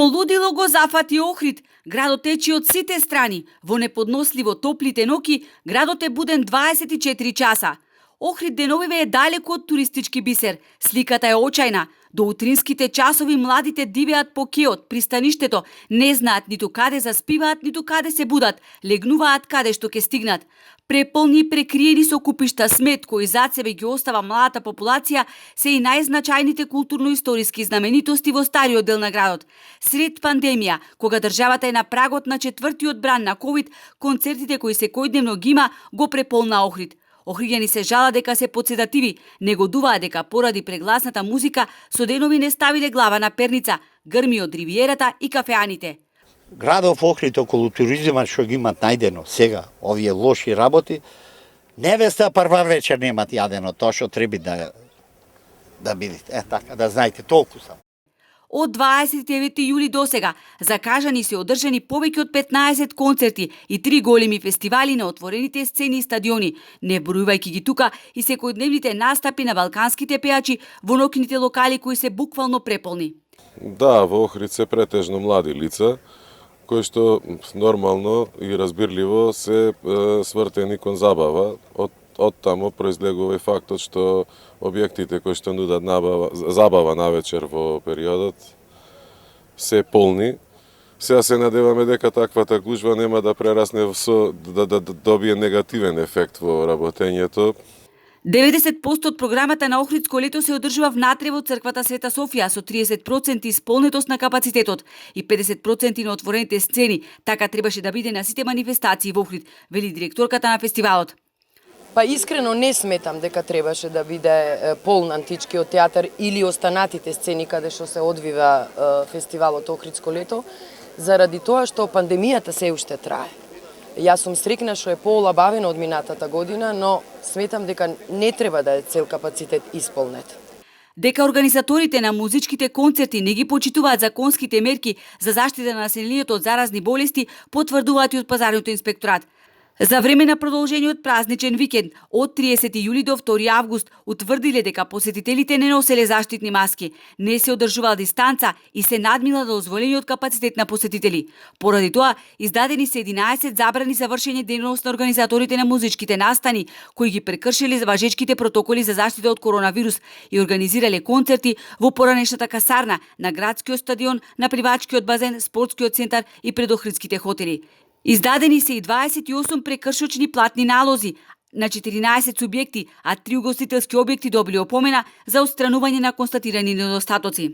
лудило го зафати Охрид. Градот течи од сите страни. Во неподносливо топлите ноки, градот е буден 24 часа. Охрид деновиве е далеку од туристички бисер. Сликата е очајна. До утринските часови младите дивеат по кеот, пристаништето, не знаат ниту каде заспиваат, ниту каде се будат, легнуваат каде што ќе стигнат. Преполни и прекриени со купишта смет кои зад себе ги остава младата популација се и најзначајните културно-историски знаменитости во стариот дел на градот. Сред пандемија, кога државата е на прагот на четвртиот бран на ковид, концертите кои секојдневно ги има го преполна Охрид. Охриѓани се жала дека се подседативи, негодуваат дека поради прегласната музика со денови не ставиле глава на перница, грми од ривиерата и кафеаните. Градов Охрид околу туризмот што ги имат најдено сега, овие лоши работи, невеста прва вечер немат јадено тоа што треба да бидите. Така, да знаете, толку само. Од 29 јули до сега закажани се одржани повеќе од 15 концерти и 3 големи фестивали на отворените сцени и стадиони, не бројувајќи ги тука и секојдневните настапи на балканските пејачи во ноќните локали кои се буквално преполни. Да, во Охрид се претежно млади лица, кои што нормално и разбирливо се свртени кон забава. Од тамо произлегува и фактот што објектите кои што нудат забава навечер во периодот се полни. Сега се надеваме дека таквата гужва нема да прерасне да добие негативен ефект во работењето. 90% од програмата на Охридско лето се одржува внатре во црквата Света Софија со 30% исполнетост на капацитетот и 50% на отворените сцени. Така требаше да биде на сите манифестации во Охрид, вели директорката на фестивалот. Па искрено не сметам дека требаше да биде полн античкиот театар или останатите сцени каде што се одвива фестивалот Охридско лето, заради тоа што пандемијата се уште трае. Јас сум срекна што е поолабавено од минатата година, но сметам дека не треба да е цел капацитет исполнет. Дека организаторите на музичките концерти не ги почитуваат законските мерки за заштита на населението од заразни болести, потврдуваат и од пазарниот инспекторат. За време на продолжениот празничен викенд од 30 јули до 2 август утврдиле дека посетителите не носеле заштитни маски, не се одржувала дистанца и се надмила дозволениот капацитет на посетители. Поради тоа, издадени се 11 забрани за вршење дејност на организаторите на музичките настани, кои ги прекршиле важечките протоколи за заштита од коронавирус и организирале концерти во поранешната касарна, на градскиот стадион, на пливачкиот базен, спортскиот центар и пред охридските хотели. Издадени се и 28 прекршочни платни налози на 14 субјекти, а 3 угостителски објекти добили опомена за отстранување на констатирани недостатоци.